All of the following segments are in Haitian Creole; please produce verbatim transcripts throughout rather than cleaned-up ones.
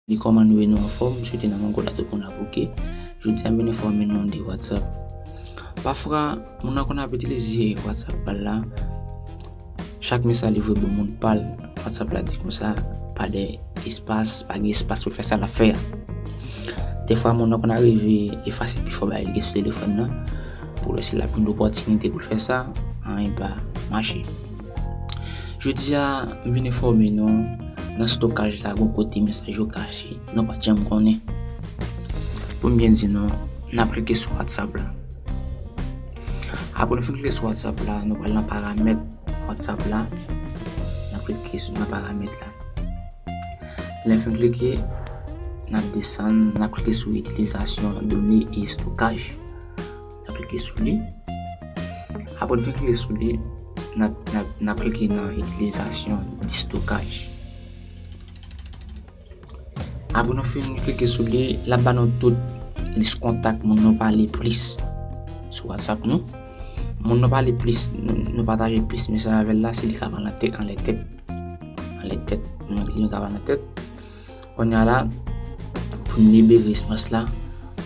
Li kòman nou ye, nou anfòm, m swete nan bon kote tout moun ap oke. Jodi a m vin enfòme nou de WhatsApp. Pafwa, moun nan konn ap itilize WhatsApp pa l la, chak mesaj li voye bon moun pa l, WhatsApp la di konsa, pa de espas, pa gen espas pou fè sa l ap fè a. Defwa moun nan konn arive efase pifò bagay li gen sou telefòn nan, pou lè si l ap jwenn opòtinite pou l fè sa, anyen pa mache. Jodi a, m vin enfòme nou, nan stokaj la, gon kote mesaj yo kache, nou pa t janm konnen. Pou m byen di nou, n ap klike sou WhatsApp la. Apre nou fin klike sou WhatsApp la, nou pral nan paramèt WhatsApp la. N ap klike sou nan paramèt la. Lè n fin klike, n ap desann, n ap klike sou itilizasyon done e stokaj. N ap klike sou li. Apre n fin klike sou li, n ap, n ap, n ap klike nan itilizasyon de stokaj. Apre nou fin klike sou li, l ap ba nou tout lis kontak moun nou pale plis sou WhatsApp nou. Moun nou pale plis, nou, nou pataje plis mesaj avè l la, se li k ap anlè tèt, anlè tèt, anlè tèt, li menm k ap anlè tèt. Kounye a la, pou n libere espas la,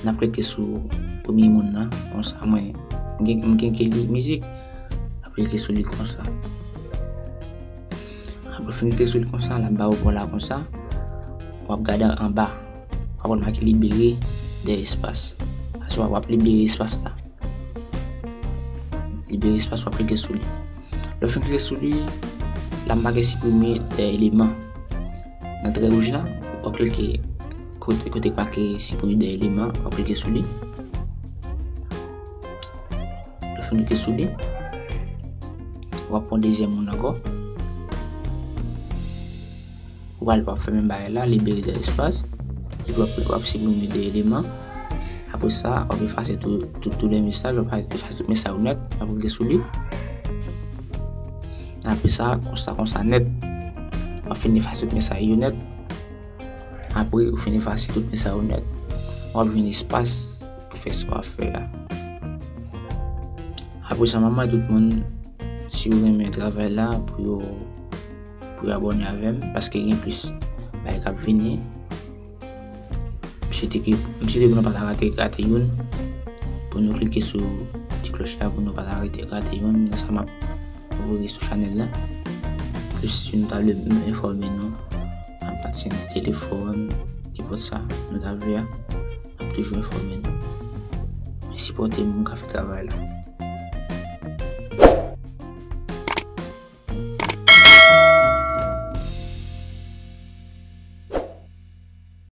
n ap klike sou premye moun nan, konsa mwen, m gen, m gen ke li mizik, n ap klike sou li konsa. Apre w fin klike sou li konsa, l ap ba w bò la konsa. W ap gade anba. W ap wè l make libere de espas. Aswè w ap libere espas la. Libere espas, w ap klike sou li. Lè w fin klike sou li, l ap make siprime de eleman. Nan trè wouj la, w ap klike kote, kote k make siprime de eleman, w ap klike sou li. Lè w fin klike sou li, w ap pran dezyèm moun ankò. Ou pral, w ap fè menm bagay la, libere de espas. Epi w ap, w ap siprime de eleman. Apre sa, w ap efase tou, tou, tou de mesaj, w ap efase tout mesaj ou nèt, w ap klike sou li. Apre sa, konsa, konsa nèt, w ap fin efase tout mesaj yo nèt. Apre, ou fin efase tout mesaj ou nèt, w ap jwenn espas pou fè sa w ap fè a. Apre sa, m ap mande tout moun, si yo renmen travay la, pou yo, pou yo abòne avè m, paske gen plis bagay k ap vini. M swete ke, m swete pou nou pa ta rate, rate youn, pou nou klike sou ti klòch la, pou nou pa ta rate, rate youn nan sa m ap voye sou chanèl la. Plis si nou ta vle enfòme nou, apati de telefòn, nenpòt sa nou ta vle a, n ap toujou enfòme nou. Men sipòte m, m ka fè travay la.